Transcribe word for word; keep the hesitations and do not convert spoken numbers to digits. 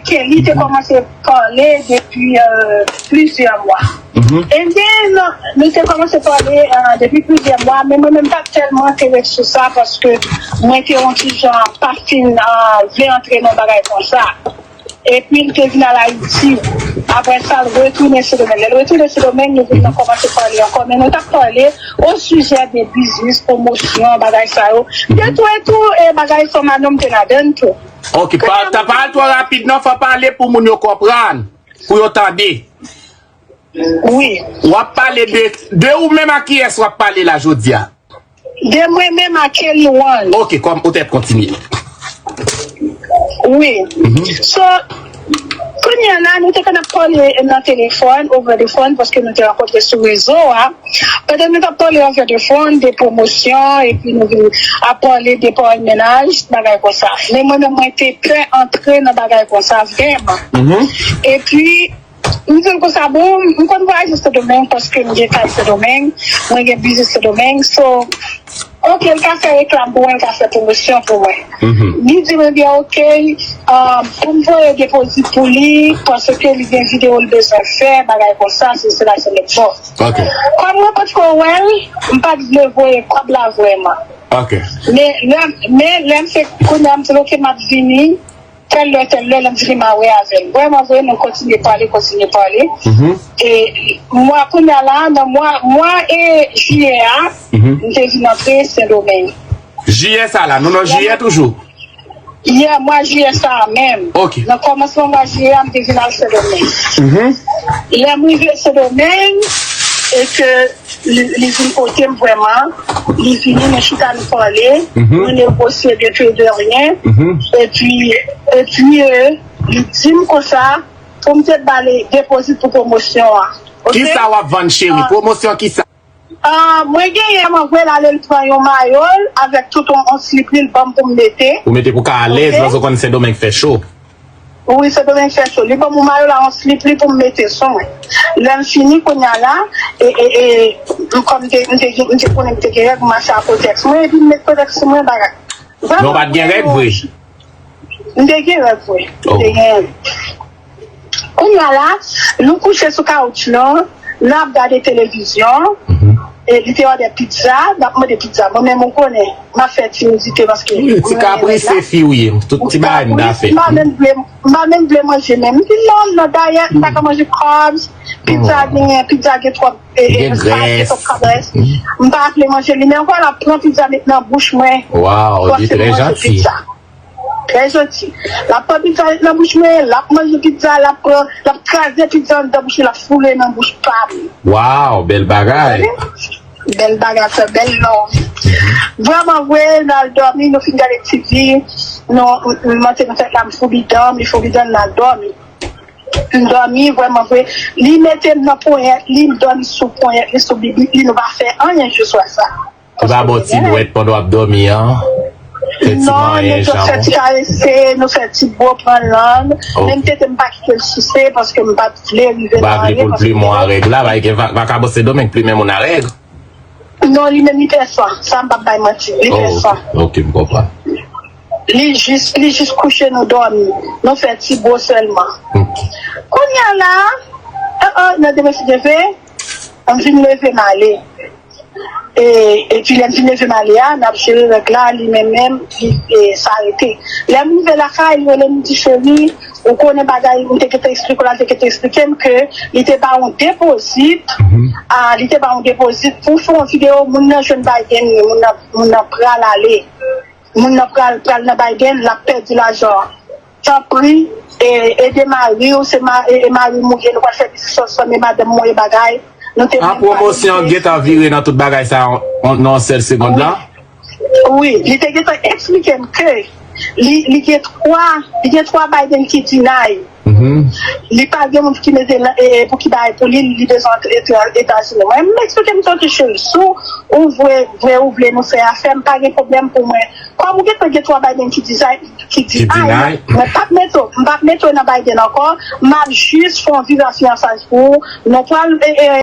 Kelly te kòmanse pale depi euh, plizyè mwa. Ebyen, nou te kòmanse pale euh, depi plizyè mwa, men mwen menm pa tèlman te ret sou sa paske mwen te yon ti jan pa fin euh, vle antre nan bagay konsa. Epi l te vin al Ayiti. Apre sa, l retounen Sendomeng. Lè l retounen Sendomeng, nou vin nan kòmanse pale ankò. Men nou t ap pale o sijè de biznis, pwomosyon, bagay sa yo. De tou e tou, e bagay fanm a nonm te ladan l tou. Ok, pa, ta pa al twò rapid non, fò pale pou moun yo konprann, pou yo tande. Wi. W ap pale de, de ou menm a kiyès w ap pale la jodi a? De mwen menm a Kelly One. Ok, kòm ou tèt kontinye. Wi. So, kounye a la, nou te konn ap pale nan telefòn, over the phone, paske nou te rankontre sou rezo a. Pandan nou t ap pale over the phone de pwomosyon, epi nou vin ap pale de pawòl mennaj, bagay konsa. Men mwen menm, mwen te pè antre nan bagay konsa, vrèman. Epi, M di l konsa, bon, m konn vwayaje Sendomeng paske m gen kay Sendomeng, mwen gen biznis Sendomeng. So, ok, l ka fè reklam pou mwen, l ka fè pwomosyon pou mwen. Li di m, ebyen, ok, um, pou m voye depozit pou li, paske li gen videyo l bezwen fè, bagay konsa, se sila, se lòt bò. Kòm mwen potko wè l, m pa t vle voye kòb la vrèman. Men lè, men lè m se kounye a, m di l, ok, m ap vini. Tèl lè, tèl lè, l ap di li m a wè avè l. Vrèman vre, nou kontinye pale, kontinye pale. E mwa kounye a la, nan mwa, mwa e jiyè a, m te vin antre Sendomeng. Jiyè sa la, nou nan jiyè toujou? Yè, mwa jiyè sa a menm. Ok. Nan kòmansman mwa jiyè a, m te vin al Sendomeng. Lè m rive Sendomeng, e ke li, li vin kote m vrèman. Li vini, nou chita, nou pale, nou negosye de tout, de rien. Epi, epi, euh, li di m konsa, pou m te ba li depozit pou pwomosyon an. Ok? Kisa w ap vann, cheri? Pwomosyon kisa? Ah, mwen genyen, mwen voye l ale, l pran yon mayo l avèk tout yon, yon slip li, l ban m pou m mete. Ou mete pou ka alèz, paske w konn Sendomeng fè cho. Wi, se Domeng fè cho. Li ban m yon mayo la, yon slip li pou m mete sou mwen. Lè m fini kounye a la, e, e, e, m, kòm m te, m te, gen- m te konnen m te gen règ, m mache ak kotèks mwen, epi m met kotèks sou mwen, bagay. Men w pa t gen règ vre? M te gen règ vre. M te gen règ. Kounye a la, nou kouche sou kawoutchou nou, n ap gade televizyon, e li te òdè pizza, n ap mande pizza. Mwen menm, ou konnen, m ap fè timidite paske wi, ti kaprise fi w ye, tout ti bagay m ta fè. M pa menm vle, m pa menm vle manje menm. M di non, non, dayè, m pa ka manje carbs, pizza gen, pizza gen twòp, e, e, gen grès, gen twòp grès. M pa vle manje li, men ankò, l ap pran pizza met nan bouch mwen. Waw, li trè janti. Trè janti. L ap pran pizza nan bouch mwen, l ap manje pizza, l ap pran, l ap kraze pizza anndan bouch li, l ap foure nan bouch pa m. Waw, bèl bagay. Bèl bagay, frè, bèl love. Vrèman vre, n al dòmi, nou fin gade T V, nou, m monte nan tèt la, m foubi dan, m foubi dan, n al dòmi. M dòmi, vrèman vre. Li mete m nan ponyèt li, m dòmi sou ponyèt li, sou bibit li, nou pa fè anyen jiswa sa. Li pa ba w ti dwèt pandan w ap dòmi an? Fè ti manyen jan w. Non, nou fè ti karese, nou fè ti bo pran lang. Menm tete m pa kite l souse paske m pa t vle rive nan anyen. Ou pa vle pou l plimen w a règ la, paske va- vakabon Sendomeng plimen moun a règ. Non, li menm li pè sa. Sa m p ap bay manti. Li pè sa. Ok, m konprann. Li jis, li jis kouche nou dòmi. Nou fè ti bo sèlman. Kounye a la, oh, oh, nan demen si Dye vle, m vin leve m ale. E, epi lè m fin leve m ale a, n ap jere règ la, li menm menm, li, e, sa rete. Lè m rive lakay, li rele m, li di, cheri, ou konnen bagay, m te gentan eksplike w la, li te gentan eksplike m ke li te ba yon depozit, a, li te ba yon depozit pou fè yon videyo, moun nan jwenn Biden, moun nan, moun nan pral ale. Moun nan pral, pral nan Biden, l ap pèdi lajan an. Tanpri, e, ede mari w, se ma, e, e mari m ou ye, nou pral fè biznis ansanm, e madanm mwen, e bagay. Nou te menm pale de... An pwomosyon an gentan vire nan tout bagay sa a nan yon sèl segonn la? Wi, li te gentan eksplike m ke li, li gen twa, li gen twa Biden ki deny. Li pa gen moun ki mete l, e, e, pou ki bay pou li, li bezwen antre Etazini. Mwen, m eksplike m sa, ok, cheri, si w vre, vre ou vle nou fè afè, m pa gen pwoblèm pou mwen. Kòm ou gentan gen twa Biden ki deny, ki deny, mwen p ap mete w, m p ap mete w nan Biden ankò, m ap jis fè yon viza fiyansaj pou ou. Nou pral, e, e,